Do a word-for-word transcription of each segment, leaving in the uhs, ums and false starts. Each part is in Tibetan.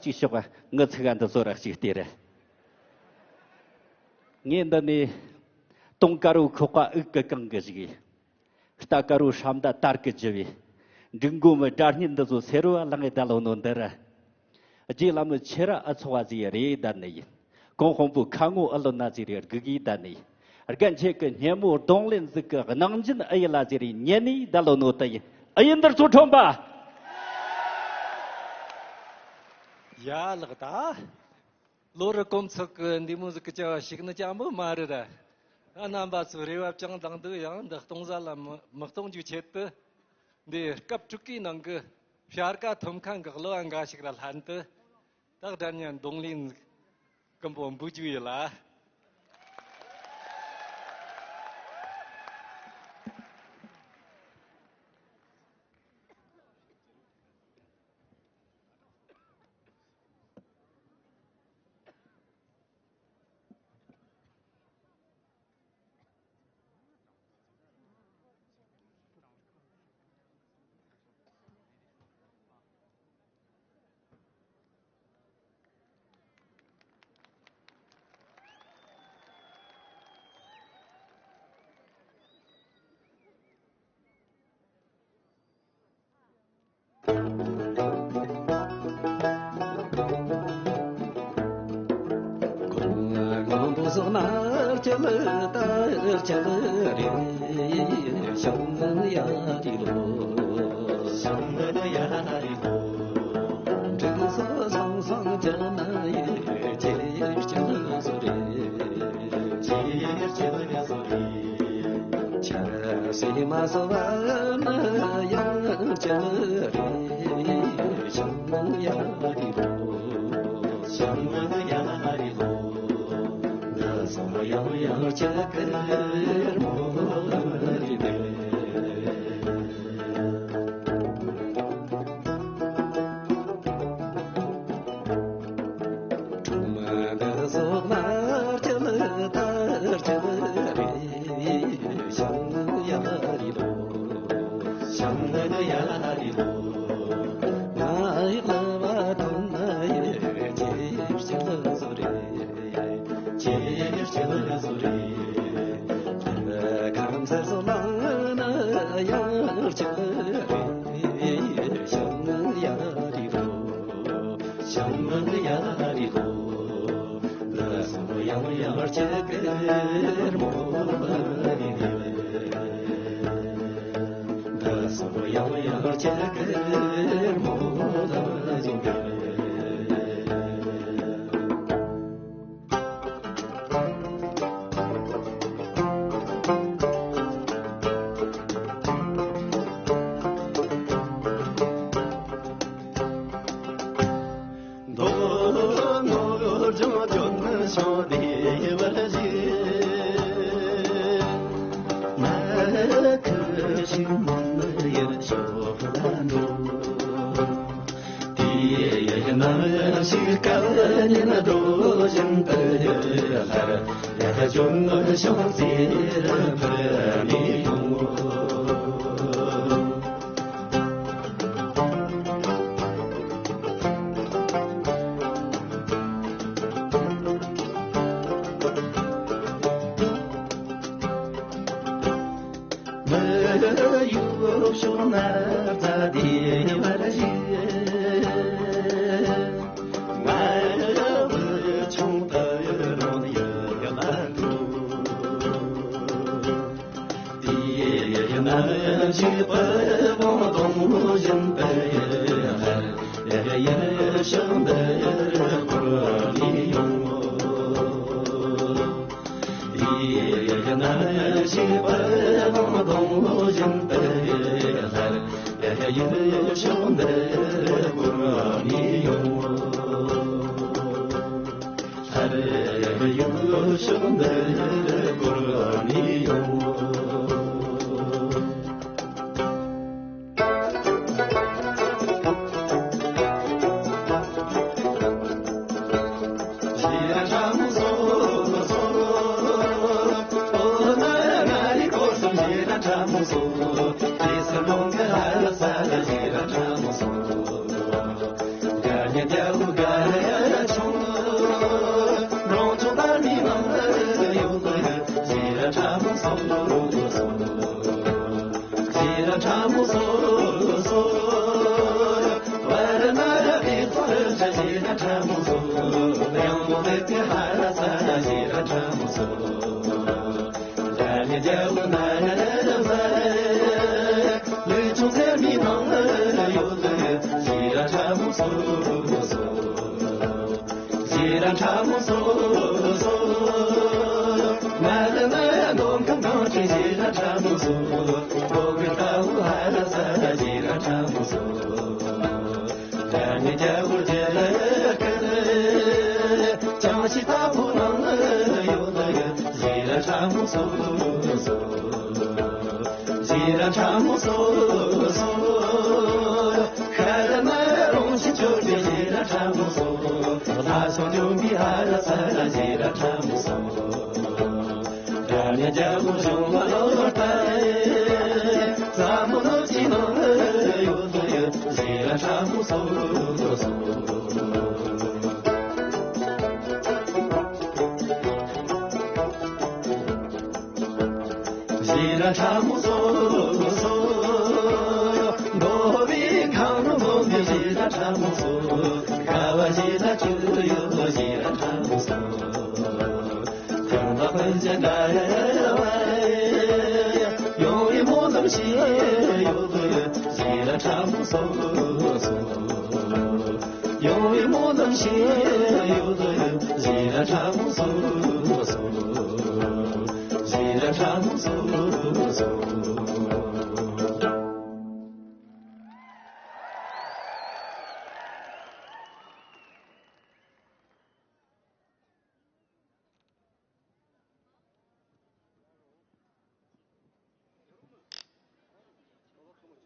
གཅིག་ཤོག་ངི་ཚིག་ག་འདི་ཚོ་ར་གཅིག་ལྟོས་རེ། ངས་འདི་ནས་དུང་དཀར་བོ་ཁོག་པ་དབུགས་ཀྱི་གང་གི་བཞུགས། རྟ་དཀར་བོ་ཧྲམ་མདའ་དར་གྱི་བརྒྱུ་བའི། འབྲུག་མགོ་མི་སྒྲ་སྙན་འདི་ཚོ་སེར་བ་ལང་ངེ་བསྡད་ལོ་ནོ་འདི་ར། རྗེ་བླ་མའི་ཆེ་ར་ཨ་ཚོགས་པ་ཟིག་རེད་བསྡད་ནི་ཡིན། གོང་དཔོན་པོའི་ཁ་ངོ་ཨ་ལོ་ན་ཟིག་རེད་སྒུག་གི་བསྡད་ནི་ཡིན། རྒན་ཁྱེད་ཀྱི་སྙེ་མོ་གདོང་ལེན་ཟིག་གི་གནང་སྦྱིན་ཨ་ཡི་ལ་ཟིག་རེད་ཉན་ནི་བསྡད་ལོ་ནོ་ད་ཡིན། ཨ་ཡིན་འདིར་ཚོ་ཁྲོམ་པ། ཡ་ལགས་ད། ལོ་རེ་གོམ་ཚོད་ཀྱི་འདི་མོ་ཟིག་གི་བྱ་བ་ཞིག་ནི་ཅང་པོ་མ་རེད་ར། ཨ་རྣམ་པ་ཚོའི་རེ་བ་བཅངས་དང་འདུག་ཡང་འདི་གཏོང་ས་ལ་མི་མི་གཏོང་རྒྱུའི་ཆེད་དུ། འདི་སྐབས་དྲུག་གི་ནང་གི་བྱ་དགའ་ཐོབ་མཁན་གྱི་གླུ་བ་འགའ་ཞིག་ར་ལྷན་དུ། ད་དྲན་ཉན་གདོང་ལེན་སྐམ་པོ་འབུལ་རྒྱུ་ཡིན་ལ།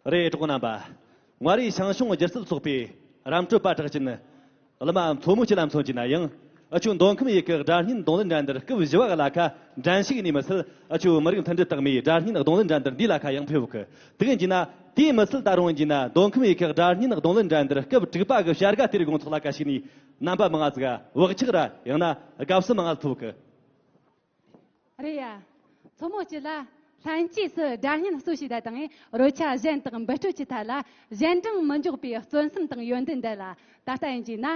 རེད། གྲོགས་རྣམ་པ། མངའ་རིས་ཞང་ཞུང་སྒྱུ་རྩལ་ཚོགས་པའི་རམ་སྤྲོད་པ་གྲགས་ཅན་གླུ་མ་མཚོ་མོ་སྐྱིད་ལ་མཚོན་གྱི་ན་ཡང་། ཨ་ཆོའི་མདོ་ཁམས་ཡུལ་གྱི་སྒྲ་སྙན་རྡུང་ལེན་འགྲན་བསྡུར་སྐབས་བཞི་བ་གི་ལ་ཁ་འགྲན་ཞུགས་ནས་མི་ཚད། ཨ་ཆོའི་མི་རིགས་མཐུན་སྒྲིལ་རྟགས་མའི་སྒྲ་སྙན་རྡུང་ལེན་འགྲན་བསྡུར་འདིའི་ལ་ཁ་ཡང་ཕེབས་གི། དེ་ཡིན་གྱི་ན། དེའི་མི་ཚད་ད་རུང་ཡིན་གྱི་ན། མདོ་ཁམས་ཡུལ་གྱི་སྒྲ་སྙན་རྡུང་ལེན་འགྲན་བསྡུར་སྐབས་དྲུག་པ་གི་བྱ་དགའ་སྟེར་བའི་དགོང་ཚོགས་ལ་ཁ་ཞུགས་ནས་རྣམ་པ་མང་ང་ཟིག་བག་ཆགས་ར་ཡང་ན་དགའ་བསུ་མང་ང་ཐོབ་གི། རེད་ཡ། མཚོ་མོ་སྐྱིད་ལ། ལྷན་སྐྱེས་སུ་སྒྲ་སྙན་གསོ་བྱེད་དང་རོལ་ཆ་གཞན་དག་འབུད་སྤྲོད་ཀྱི་ཐད་ལ་གཞན་དྲིང་མི་འཇོག་པའི་བརྩོན་སེམས་དང་ཡོན་ཏན་ལྡན་ལ། ད་ལྟ་ཡིན་གྱི་ན།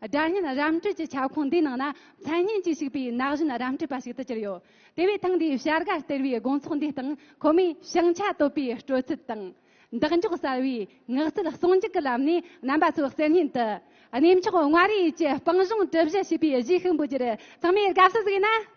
སྒྲ་སྙན་རམ་འཕྲུལ་གྱི་ཁྱབ་ཁོངས་འདིའི་ནང་ན་མཚན་སྙན་གྱིས་ཕྱུག་པའི་ན་གཞོན་རམ་འཕྲུལ་པ་ཞིག་ཏུ་གྱུར་ཡོད། དེ་བས་ཐེངས་འདིའི་བྱ་དགའ་སྟེར་བའི་དགོང་ཚོགས་འདིའི་སྟེང་ཁོ་མོས་ཞིང་ཆ་དོད་པའི་སྤྲོ་ཚད་དང་། འདེགས་འཇོག་གསར་བའི་ངག་རྩལ་ཟུང་འཇུག་གི་ལམ་ནས་རྣམ་པ་ཚོའི་གསེར་སྙན་དུ། གནས་མཆོག་མངའ་རིས་ཡུལ་གྱི་སྤང་གཞུང་གྲུ་བཞི་ཞེས་པའི་གཞས་ཤིག་འབུལ་རྒྱུར་ཚང་མས་དགའ་བསུ་ཞུ་ན།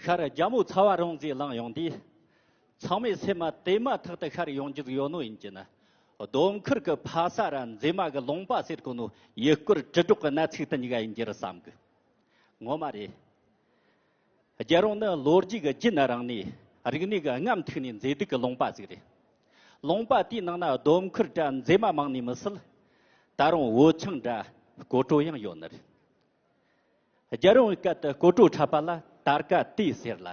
ཁར་རྒྱ་མོ་ཚ་བ་རོང་ཟིག་ལངས་ཡོང་དུས། ཚང་མའི་སེམས་མ་དེ་མ་ཐག་ཏུ་ཤར་ཡོང་རྒྱུ་ཟིག་ཡོད་ནོ་ཡིན་གྱི་ན། སྡོམ་མཁར་གི་ཕ་ས་ར་མཛེས་མ་གི་ལུང་པ་ཟེར་གོ་ནོ་ཡུལ་སྐོར་དྲིལ་སྒྲོག་གི་གནས་ཚིག་དེ་གཉིས་ཀ་ཡིན་རྒྱུ་རེད་བསམ་གི། ངོ་མ་རེད། རྒྱལ་རོང་ནི་ལོ་རྒྱུས་ཀྱི་རྒྱུན་རིང་ནས་རིག་གནས་ཀྱི་རྔམ་མཐུག་ནས་མཛེས་སྡུག་གི་ལུང་པ་ཟིག་རེད། ལུང་པ་དེའི་ནང་ན་སྡོམ་མཁར་འདྲ་མཛེས་མ་མང་ནི་མི་སྲིད། ད་རུང་བོད་ཆང་འདྲ་སྐོར་བྲོ་ཡང་ཡོད་ནི་རེད། རྒྱལ་རོང་གི་སྐད་དུ་སྐོར་བྲོ་འཁྲབ་པ་ལ་དར་དཀའ་དུས་ཟེར་ལ།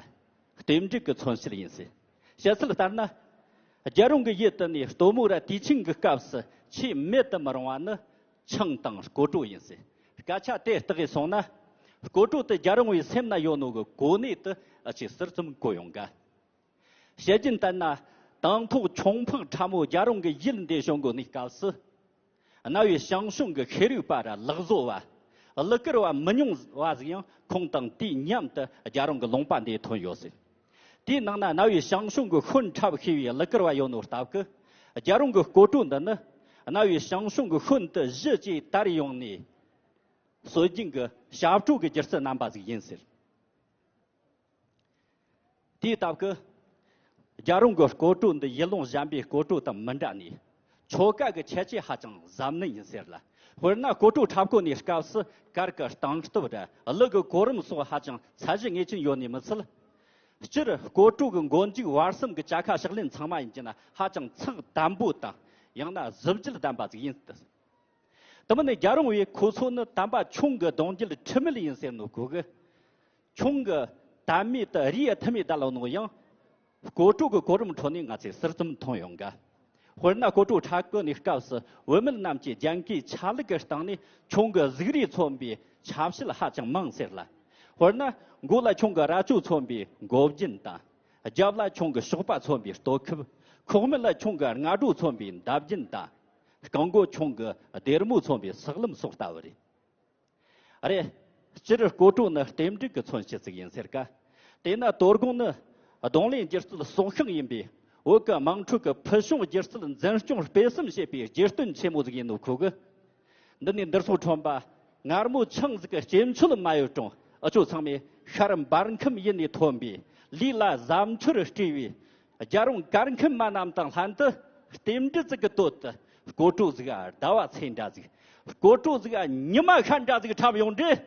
རྟེན་འབྲེལ་གྱི་མཚོན་བྱེད་ཡིན་ཟེར། བཤད་ཚུལ་ལྟར་ན། རྒྱལ་རོང་གི་ཡུལ་དུ་ནས་སྟོན་མོ་ར་དུས་ཆེན་གྱི་སྐབས་སུ་ཆེས་མེད་དུ་མི་རུང་བ་ནི་ཆང་དང་སྐོར་བྲོ་ཡིན་ཟེར། སྐད་ཆ་དེ་བརྟག་གིས་སོང་ན། སྐོར་བྲོ་དེ་རྒྱལ་རོང་བའི་སེམས་ན་ཡོད་ནོ་གི་གོ་གནས་དེ་ཨ་ཅེ་ཟུར་ཙམ་གོ་ཡོང་ག། བཤད་རྒྱུན་ལྟར་ན། དང་ཐོག་ཆོང་འཕང་ཁྲ་མོ་རྒྱལ་རོང་གི་ཡུལ་འདི་བྱུང་དགོས་ནི་སྐབས་སུ། གནའ་བོའི་ཞང་ཞུང་གི་ཤེས་རིག་པ་ར་ལག་བཟོ་བ། གླུ་གར་བ་མི་ཉུང་བ་ཟིག་ཡང་ཁོང་དང་དུས་མཉམ་དུ་རྒྱལ་རོང་གི་ལུང་པ་འདིར་ཐོན་ཡོད་ཟེར། དེའི་ནང་ན་གནའ་བོའི་ཞང་ཞུང་གི་ཤོན་འཁྲབ་ཤེས་པའི་གླུ་གར་བ་ཡོད་ནོ་སྟབས་ཀྱིས། རྒྱལ་རོང་གི་སྐོར་བྲོ་འདི་ནི། གནའ་བོའི་ཞང་ཞུང་གི་ཤོན་དུ་གཞི་བཅས་དར་ཡོང་ནས། སྲོལ་རྒྱུན་གྱི་ཞབས་བྲོ་གི་སྒྱུ་རྩལ་རྣམ་པ་ཟིག་ཡིན་ཟེར། དེའི་སྟབས་ཀྱིས། རྒྱལ་རོང་གི་སྐོར་བྲོ་འདི་ཡུལ་ལུང་གཞན་པའི་སྐོར་བྲོ་དང་མི་འདྲ་ནས། ཆོ་ག་གི་ཁྱད་ཆོས་ཧ་ཅང་གཟབ་ནན་ཡིན་ཟེར་ལ། དཔེར་ན་སྐོར་བྲོ་འཁྲབ་གོ་ནས་སྐབས་སུ་གར་གྱི་སྟངས་སྟབས་ར་གླུ་གི་གོ་རིམ་སོགས་ཧ་ཅང་ཚད་གཞི་ངེས་ཅན་ཡོད་ནི་མི་ཚད། སྤྱིར་སྐོར་བྲོ་གི་མགོ་མཇུག་བར་གསུམ་གྱི་བཅའ་ཁ་ཕྱག་ལེན་ཚང་མ་ཡིན་གྱི་ན་ཧ་ཅང་ཚགས་དམ་པོ་དང་ཡང་ན་གཟི་བརྗིད་ལྡན་པ་ཟིག་ཡིན་ཏེ། དེ་མིན་ནི་རྒྱལ་རོང་བས་ཁོ་ཚོ་ནི་དམ་པ་ཁྱུང་གི་གདུང་རྒྱུད་ཁྲི་མེད་ཡིན་ཟེར་ནོ་གོ་གི། ཁྱུང་གི་དམ་མེད་དུ་རིའི་ཐུ་མེད་བསྡད་ལོ་ནོ་ཡང་། སྐོར་བྲོ་གི་གོ་རིམ་ཁྲོད་ནས་ང་ཚོས་ཟུར་ཙམ་མཐོང་ཡོང་ག། དཔེར་ན་སྐོར་བྲོ་འཁྲབ་གོ་ནས་སྐབས་སུ་བུད་མེད་རྣམས་ཀྱིས་རྒྱན་གོས་ཆ་ལུགས་ཀྱི་སྟེང་ནས་ཁྱུང་གི་གཟུགས་རིས་མཚོན་པའི་ཆ་བྱད་ཧ་ཅང་མང་ཟེར་ལ། དཔེར་ན་མགོ་ལ་ཁྱུང་གི་རྭ་ཅོ་མཚོན་པའི་མགོ་རྒྱན་དང་། རྒྱབ་ལ་ཁྱུང་གི་གཤོག་པ་མཚོན་པའི་སྟོད་ཁབ། ཁོག་སྨད་ལ་ཁྱུང་གི་རྔ་སྒྲོ་མཚོན་པའི་འདབ་རྒྱན་དང་། རྐང་མགོ་ཁྱུང་གི་སྡེར་མོ་མཚོན་པའི་སག་ལམ་སོགས་ལྟ་བུ་རེད། རེད། སྤྱིར་སྐོར་བྲོ་ནི་རྟེན་འབྲེལ་གྱི་མཚོན་བྱེད་ཅིག་ཡིན་ཟེར་ག། དེས་ན་དོ་དགོང་ནི་གདོང་ལེན་སྒྱུ་རྩལ་སྲོག་ཤིང་ཡིན་པས་བོད་ཀྱི་དམངས་ཁྲོད་ཀྱི་ཕུལ་བྱུང་སྒྱུ་རྩལ་འཛིན་སྐྱོང་སྤེལ་གསུམ་བྱེད་པའི་རྒྱུ་སྟོན་ཆེན་མོ་ཟིག་ཡིན་ནོ་ཁོ་གི། འདི་ནས་འདིར་སོགས་ཁྲོམ་པ། མངར་མོ་ཆང་ཟིག་གི་སྐྱེ་མཆོད་མ་ཡོད་རུང་འུ་ཆོ་ཚང་མས་ཤར་འབར་ཁམས་ཡུལ་ནས་ཐོན་པའི་ལུས་ལ་གཟབ་མཆོར་སྤྲས་པའི་རྒྱལ་རོང་གར་མཁན་མ་རྣམས་དང་ལྷན་དུ་རྟེན་འབྲེལ་ཟིག་གི་དོད་དུ་སྐོར་བྲོ་ཟིག་ཟླ་བ་ཚེས་འདྲ་ཟིག་སྐོར་བྲོ་ཟིག་ཉི་མ་ཤར་འདྲ་ཟིག་འཁྲབ་ཡོང་དུས།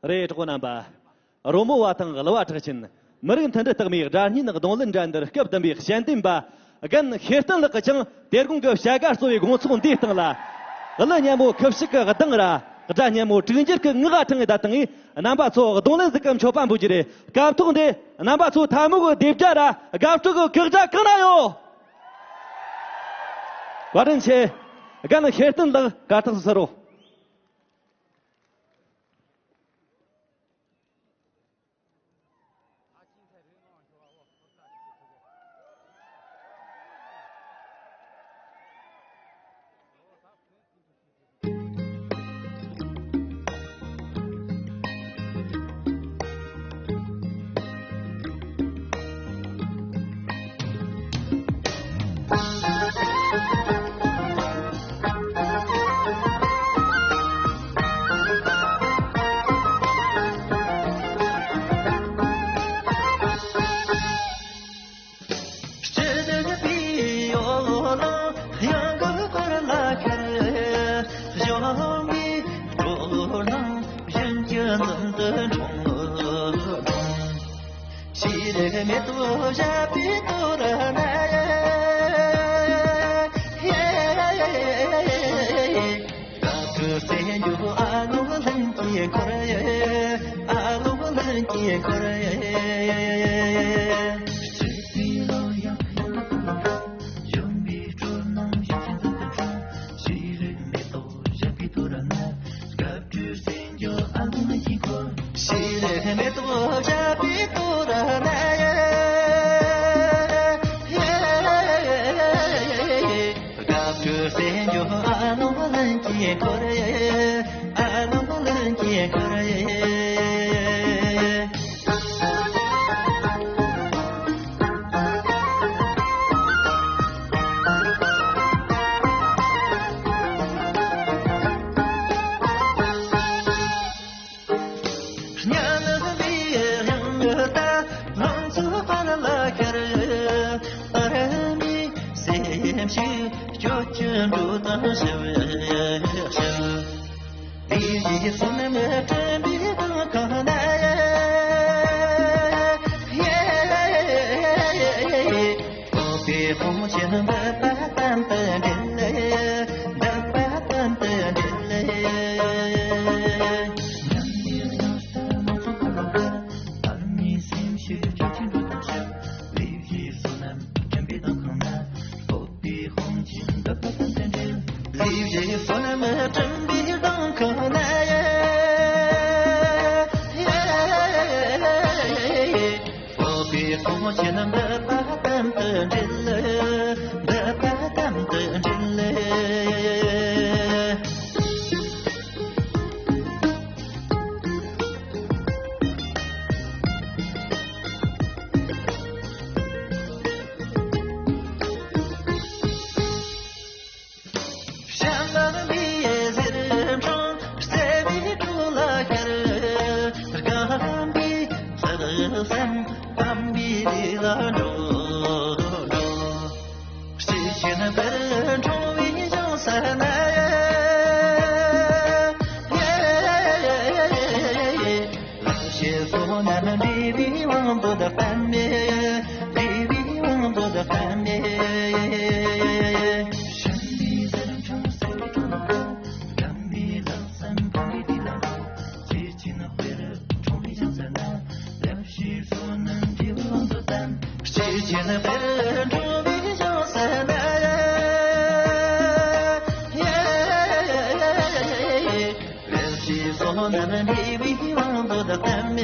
དེ་གྲོགས་པོ་རྣམ་པ། རོལ་མོ་བ་དང་གླུ་བ་གྲགས་ཅན། མི་རིགས་མཐུན་སྒྲིལ་རྟགས་མའི་སྒྲ་སྙན་རྡུང་ལེན་འགྲན་བསྡུར་སྐབས་བདུན་པའི་དཔྱད་འདེམས་པ། རྒན་ཤེར་བསྟན་ལགས་ཀྱིས་ཀྱང་དེ་དགོང་གི་བྱ་དགའ་གཙོ་བོའི་དགོང་ཚོགས་འདིའི་སྟེང་ལ། གླུ་སྙན་མོ་ཁུ་བྱུག་གི་གདངས་ར། སྒྲ་སྙན་མོ་དྲུག་འགྱུར་གྱི་ངག་ཕྲེང་ངེ་ད་དང་ངེ་། རྣམ་པ་ཚོ་རྡུང་ལེན་ཟིག་གམ་མཆོད་པ་འབུལ་རྒྱུ་རེད། སྐབས་ཐོག་འདི་རྣམ་པ་ཚོ་ཐལ་མོ་གི་ལྡེབས་བརྒྱ་ར་དགའ་སྤྲོ་གི་གུག་སྒྲ་གང་ན་ཡོད། བཀའ་དྲིན་ཆེ། རྒན་ཤེར་བསྟན་ལགས་གར་སྟེགས་སུ་ཕྱིར་རོགས། སྤྱི་ནོར་བུའི་ཡོ་ལང་གཡང་གི་བར་ལ་ཁར། གཞོན་པའི་བགྲོ་གླེང་བཞིན་གྱི་འཛུམ་དུ་འཁྲུངས། ཤེས་རིག་མེ་ཏོག་བཞད་པའི་དོ་ར་ན། དགའ་སྤྲོའི་རྩེད་འཇོ་ཨ་ལོང་ལྷན་གྱིས་འཁོར། ཨ་ལོང་ལྷན་གྱིས་འཁོར། སྤྱི་པའི་ལོ་ཡང་ཡང་དུ། གཞོན་པའི་སྤྲོ་སྣང་ཡིད་ཀྱི་འཛུམ་དུ་འཁྲུངས། ཤེས་རིག་མེ་ཏོག་བཞད་པའི་དོ་ར་ན། དགའ་སྤྲོའི་རྩེད་འཇོ་ཨ་ལོང་ལྷན་གྱིས་འཁོར། ཤེས་རིག་མེ་ཏོག་བཞད་པའི་དོ་ར་ན། དགའ་སྤྲོའི་རྩེད་འཇོ་ཨ་ལོང་ལྷན་གྱིས་འཁོར། ཨ་ལོང་ལྷན་གྱིས་འཁོར། གཉའ་ནག་ལི་གཡང་ད་ལང་ཚོ་ཕར་ལ་ཁར། ཨ་ར་མི་སེམས་ཤིག་སྐྱོ་ཅན་འགྲོ་དང་ཞིབ་ཞིབ། དེ་ཡི་བསོད་ནམས་སྤྲིན་པའི་གདངས་ཁང་ན། ཡེ། སྤོབས་པའི་དཔུང་ཆེན་འདི་པ་ཏན་ཏན་འདྲིལ། འདི་པ་ཏན་ཏན་འདྲིལ། ཉམས་ལེན་ཡང་སྟོན་མ་ཐུབ་པ། ཨ་མའི་སེམས་ཤིག་ཆོས་ཅན་འགྲོ་དང་ཞིབ། ལེགས་བཞེས་བསོད་ནམས་སྤྲིན་པའི་གདངས་ཁང་ན། སྤོབས་པའི་དཔུང་ཆེན་འདི་པ་ཏན་ཏན་འདྲིལ། ལེགས་བཞེས་བསོད་ནམས་སྤྲིན་པའི་གདངས་ཁང་ན། སྤོབས་པའི་དཔུང་ཆེན་འདི་པ་ཏན་ཏན་འདྲིལ། འདི་པ་ཏན་ཏན་འདྲིལ། ཞྭ་དམར་མིའི་གཟེར་འཕྲེང་བརྩེ་བའི་གྲོགས་ལ་ཤར། རྒན་པའི་རྩི་སེམས་དམ་པའི་ལས་ལ་འགྲོ། སྐྱེས་ཆེན་བར་འཁྲུངས་པའི་ཞིང་ས་ན། ལེགས་བཤད་བསོད་ནམས་འབྲས་བུའི་དབང་དུ་བཏང་ནས། འབྲས་བུའི་དབང་དུ་བཏང་ནས། ཞྭ་དམར་གཟེར་འཕྲེང་བརྩེ་བའི་གྲོགས་ལ། རྒན་པའི་ལྷག་བསམ་དམ་པའི་ལས་ལ་འགྲོ། སྐྱེས་ཆེན་དཔེར་འཁྲུངས་པའི་ཞིང་ས་ན། ལེགས་བཤད་བསོད་ནམས་འབྲས་བུའི་དབང་དུ་བཏང་། སྐྱེས་ཆེན་དཔེར་འཁྲུངས་པའི་ཞིང་ས་ན། ལེགས་བཤད་བསོད་ནམས་འབྲས་བུའི་དབང་དུ་བཏང་།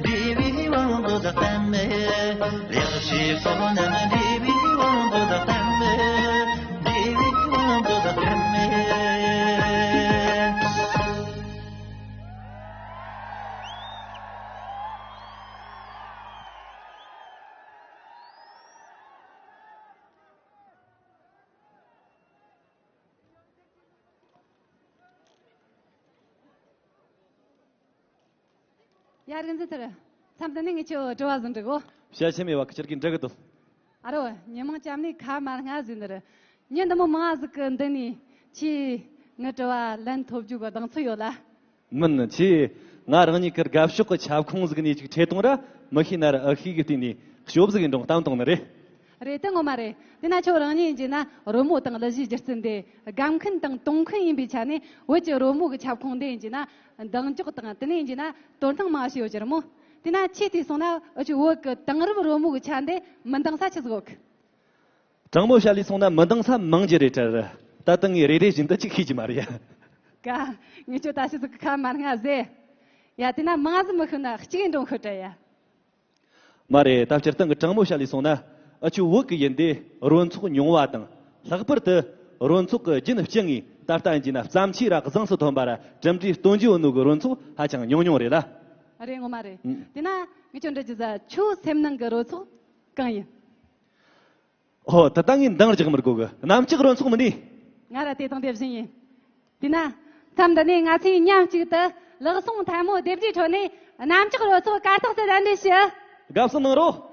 འབྲས་བུའི་དབང་དུ་བཏང་། ལེགས་བཤད་བསོད་ནམས་འབྲས་བུའི་དབང་དུ་བཏང་། འབྲས་བུའི་དབང་དུ་བཏང་། ཡ། རིག་འཛིན་ཐར། མཚམས་འདི་ནས་ངས་ཁྱོད་དྲི་བ་ཟིག་འདྲི་གོ། བཤད་ཆེན་མེད་པ་ཁྱེད་ཀྱིས་འདྲི་གི་འདུག་ཨ་རོ། ཉི་མ་ལྕམ་ནས་ཁ་མ་ལྔ་ཟིག་འདིར། མྱི་འདི་མོ་མང་ཟིག་གི་འདི་ནས་ཁྱེད་ངའི་དྲི་བ་ལན་ཐོབ་རྒྱུ་གི་གདེང་ཚོད་ཡོད་ལ། མིན། ཁྱེད་ ང་རང་ཉིད་ཀྱི་དགའ་ཕྱོགས་ཀྱི་ཁྱབ་ཁོངས་ཟིག་ནས་ཅིག་ཁྲིད་གཏོང་ར་མི་ཤེས་ན་ར་ཨ་ཤེས་ཀྱི་སྟེང་ནས་ཤོབ་ཟིག་ཡིན་འགྲོ་གཏམ་གཏོང་ནི་རེད། རེད་དེ་ངོ་མ་རེད། དེ་ན་ཁྱོད་རང་ཉིད་ཡིན་གྱི་ན་རོལ་མོ་དང་གླུ་གཞས་སྒྱུ་རྩལ་འདི་དགའ་མཁན་དང་གཏོང་མཁན་ཡིན་པའི་ཆ་ནས། བོད་ཀྱི་རོལ་མོ་གི་ཁྱབ་ཁོངས་འདི་ཡིན་གྱི་ན་འདང་རྒྱག་དང་། དེ་ནས་ཡིན་གྱི་ན་དོ་སྣང་མང་ཞིག་ཡོད་ཀྱི་རེད་མོ། དེ་ན་ཁྱེད་བལྟས་སོང་ན་འུ་ཆོ་བོད་ཀྱི་དེང་རབས་རོལ་མོ་གི་ཆ་འདི་མི་འདང་ས་ཆི་ཟིག་ཡོད་གི། དྲང་མོ་བཤད་ལས་སོང་ན་མི་འདང་ས་མང་རྒྱུ་རེད་དྲ། ད་ལྟ་ངས་རེ་རེ་བཞིན་དུ་ཅིག་ཤེས་ཀྱི་མ་རེད་ཡ། ཀ། ངས་ཁྱོད་ད་ཆི་ཟིག་གི་ཁ་མ་ལྔ་ཟེ། ཡ་དེ་ན་མང་ཟིག་མི་ཤོད་ན་གཅིག་འདྲོང་ཤོད་དྲ་ཡ། མ་རེད། ད་སྤྱིར་བཏང་གི་དྲང་མོ་བཤད་ལས་སོང་ན། ཨ་ཆུ་བོད་ཀྱི་ཡུལ་འདི་རོལ་ཚོགས་ཉུང་བ་དང་། ལྷག་པར་དུ་རོལ་ཚོགས་ཀྱི་རྒྱུན་བསྐྱངས་ངེས་ད་ལྟ་ཡིན་གྱི་ན་བརྩམས་ཆོས་ར་གཟེངས་སུ་ཐོན་པ་ར་གྲུབ་འབྲས་སྟོན་རྒྱུ་ཡོད་ནོ་གི་རོལ་ཚོགས་ཧ་ཅང་ཉུང་ཉུང་རེད་ལ། རེད་ངོ་མ་རེད། ཨང་། དེ་ན་ངས་ཁྱོད་འདྲི་རྒྱུ་ཟ། ཁྱོད་སེམས་ནང་གི་རོལ་ཚོགས་གང་ཡིན། ཨོ། ད་ལྟ་ངས་འདང་རྒྱག་མི་དགོས་གི། གནམ་ལྕགས་རོལ་ཚོགས་མིན་ནི། ང་ར་དེ་དང་དེ་བཞིན་ཡིན། དེས་ན། མཚམས་འདི་ནས་ང་ཚོས་མཉམ་གཅིག་ཏུ་ལག་ཟུང་ཐལ་མོ་སྡེབ་སྒྲིག་ཁྲོད་ནས་གནམ་ལྕགས་རོལ་ཚོགས་གར་སྟེགས་སུ་གདན་འདྲེན་ཞུ། དགའ་བསུ་གནང་རོགས།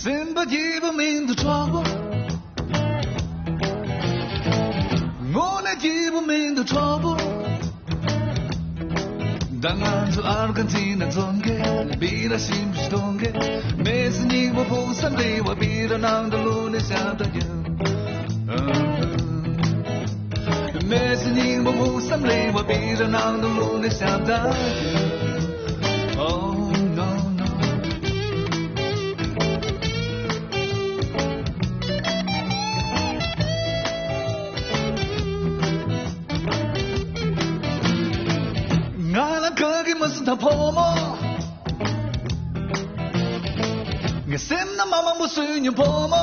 སེམས་པ་སྐྱིད་པོ་མིན་འདུག་གྲོགས་པོ། དངོས་གནས་སྐྱིད་པོ་མིན་འདུག་གྲོགས་པོ། ད་ང་ཚོ་ཨར་ཀན་ཊི་ན་འཛོམས་གི། སྦི་ར་ཞིམ་པོ་ཞིག་འཐུང་གི། མེ་སི་སྙིང་པོ་ཕུགས་བསམ་རེ་བ། སྦི་ར་ནང་དུ་ལུ་ནས་ཤ་ད་རྒྱུ། མེ་སི་སྙིང་པོ་ཕུགས་བསམ་རེ་བ། སྦི་ར་ནང་དུ་ལུ་ནས་ཤ་ད་རྒྱུ། Oh no no། ང་ལ་ག་གི་མ་སུ་ད་ཕོ་མོ། ངའི་སེམས་ན་མ་མང་པོ་སུ་ཉོན་ཕོ་མོ།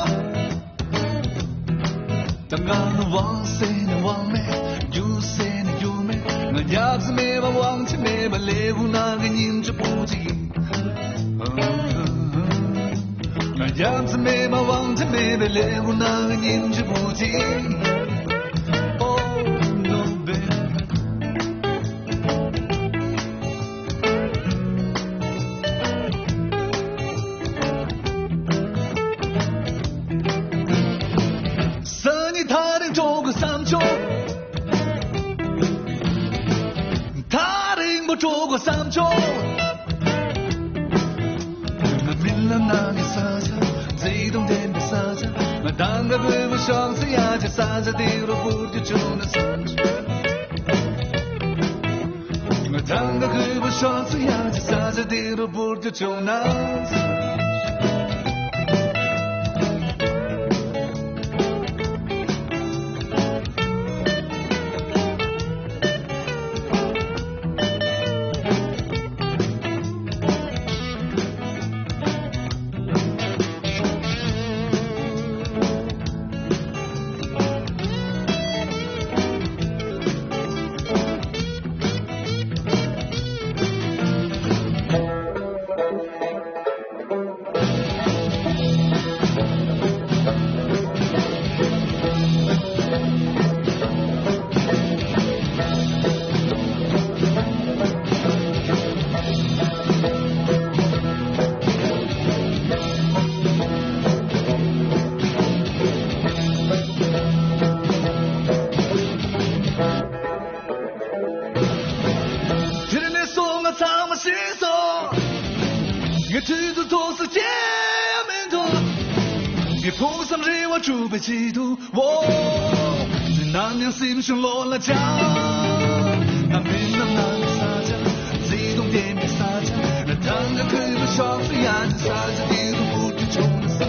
ད་ང་ནི་དབང་ཟེར་ནི་དབང་མེད། རྒྱུ་ཟེར་ནི་རྒྱུ་མེད། ང་ཉག་ཟེར་མེད་པ་དབང་ཆ་མེད་པ་ལས་ཁུངས་ནང་གི་སྙིང་རྗེ་པོ་ཅིག་ཡིན། ང་ཉག་ཟེར་མེད་པ་དབང་ཆ་མེད་པའི་ལས་ཁུངས་ནང་གི་སྙིང་རྗེ་པོ་ཅིག་ཡིན། Oh no baby། སང་ཉིན་ཐག་རིང་འགྲོ་དགོས་བསམ་བྱུང་། ཐག་རིང་པོ་འགྲོ་དགོས་བསམ་བྱུང་། ང་རྨི་ལམ་ནང་གི་ས་ཆ། བརྩེ་དུང་ལྡན་པའི་ས་ཆ། ང་གདངས་ཀ་རྒོད་པོ་ཤོག་ས་ཡ་གི་ས་ཆ་དེ་རུ་འཕུར་རྒྱུ་བྱུང་ན་བསམ་བྱུང་། ང་གདངས་ཀ་རྒོད་པོ་ཤོག་ས་ཡ་གི་ས་ཆ་དེ་རུ་འཕུར་རྒྱུ་བྱུང་ན། དེ་ནས་སོང་ང་ཚང་མ་ཤེས་སོང་། ངའི་དུས་སུ་ཐོག་སུ་སྐྱེ་ཡ་མི་འདུག་ངའི་ཕུགས་བསམ་རེ་བ། གྲུབ་པའི་ཆེད་དུ། ཨོ། ནམ་ཡང་སེམས་ཤིང་ལོ་ལ་ཆགས། ང་མི་རྣམས་ནང་གི་ས་ཆ། བརྩེ་དུང་ལྡན་པའི་ས་ཆ། ང་ཐང་ག་ཁུལ་མ་ཤོག་སུ་ཡང་ས་ཆ་དེ་རུ་འུར་གྱི་བྱུང་ན་ས།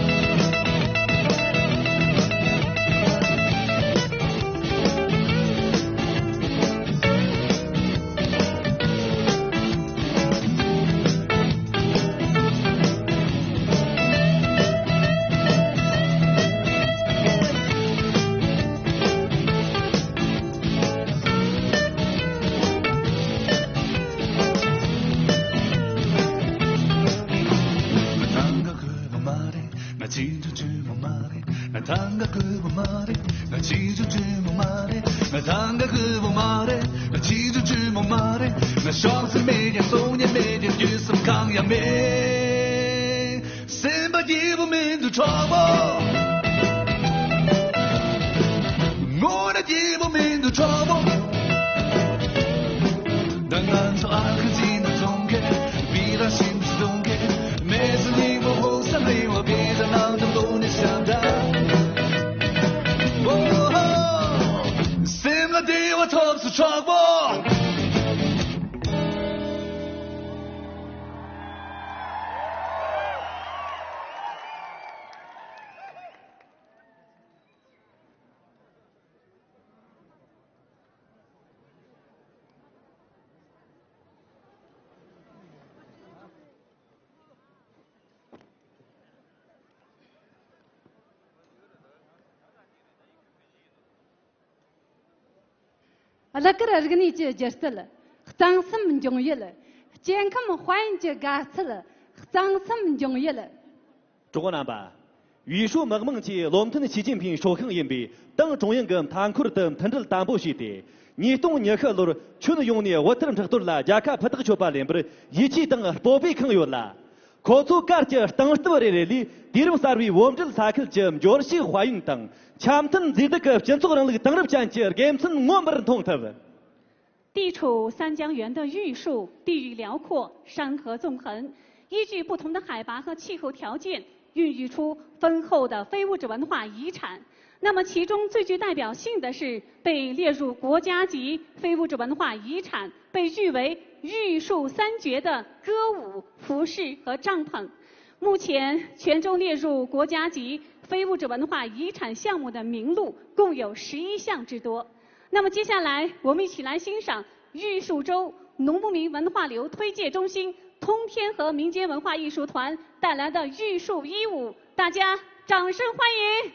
ང་ཐང་ག་རྒོད་པོ་མ་རེད། ང་ཆེ་ཆུང་ཆེན་མོ་མ་རེད། ང་ཐང་ག་རྒོད་པོ་མ་རེད། ང་ཆེ་ཆུང་ཆེན་མོ་མ་རེད། ང་ཐང་ག་རྒོད་པོ་མ་རེད། ང་ཆེ་ཆུང་ཆེན་མོ་མ་རེད། ང་ཤོག་སེར་མེད་ཀྱང་གསུང་ཉན་མེད་ཀྱང་རྒྱུས་སེམས་གང་ཡང་མེད། སེམས་པ་སྐྱིད་པོ་མི་འདུག་གྲོགས་པོ། དངོས་གནས་སྐྱིད་པོ་མི་འདུག་གྲོགས་པོ། ད་ང་ཚོ་ཨར་ཁན་ཊི་ན་ཚོང་མཁན། བི་ར་ཤིན་ཏུ་གཏོང་མཁན། མེ་ཟི་ལི་བོ་ཧོ་ས་ལི་བོ་བི་ར་ནང་དུ་ལོ་ནི་ཤ་འདྲ། ཨོ་ཧོ། སེམས་ལ་བདེ་བ་ཐོབ་སོང་གྲོགས་པོ། གླུ་གར་རིག་གནས་ཀྱི་སྒྱུ་རྩལ། གཙང་གསུམ་འབྱུང་ཡུལ། སྐྱེ་ཁམས་དཔལ་ཡོན་གྱི་དགའ་ཚལ། གཙང་གསུམ་འབྱུང་ཡུལ། གྲོགས་རྣམ་པ། ཡུས་ཧྲུའུ་དམག་དམངས་ཀྱི་བློ་མཐུན་ཞི་ཅིན་ཕིང་སྲོག་ཤིང་ཡིན་པའི་ཏང་ཀྲུང་དབྱང་གི་མཐའ་འཁོར་དུ་མཐུན་སྒྲིལ་དམ་པོ་བྱས་ཏེ། ཉིས་སྟོང་ཉི་ཤུ་ལོར་ཁྱོན་ཡོངས་ནས་དབུལ་ཐར་འཕྲག་གཏོར་ལ་རྒྱལ་ཁ་ཕུ་ཐག་ཆོད་པ་ལེན་པར་ཡིད་ཆེས་དང་སྤོབས་པས་ཁེངས་ཡོད་ལ། ཁོ་ཚོ་གར་གྱི་སྟེང་སྟབས་རེ་རེ་ལས་དུས་རིམ་གསར་བའི་བོད་འབྲེལ་ས་ཁུལ་གྱི་འབྱོར་ཕྱུག་དཔལ་ཡོན་དང་འཆམ་མཐུན་མཛེས་སྡུག་གི་སྤྱི་ཚོགས་རིང་ལུགས་དེང་རབས་ཅན་གྱི་དགེ་མཚན་མངོན་པར་མཐོང་ཐུབ། 地处三江源的玉树，地域辽阔，山河纵横，依据不同的海拔和气候条件，孕育出丰厚的非物质文化遗产。那么，其中最具代表性的是被列入国家级非物质文化遗产，被誉为“玉树三绝”的歌舞、服饰和帐篷。目前，泉州列入国家级非物质文化遗产项目的名录共有十一项之多。 那么接下来，我们一起来欣赏玉树州农牧民文化流推介中心通天河民间文化艺术团带来的玉树衣舞，大家掌声欢迎。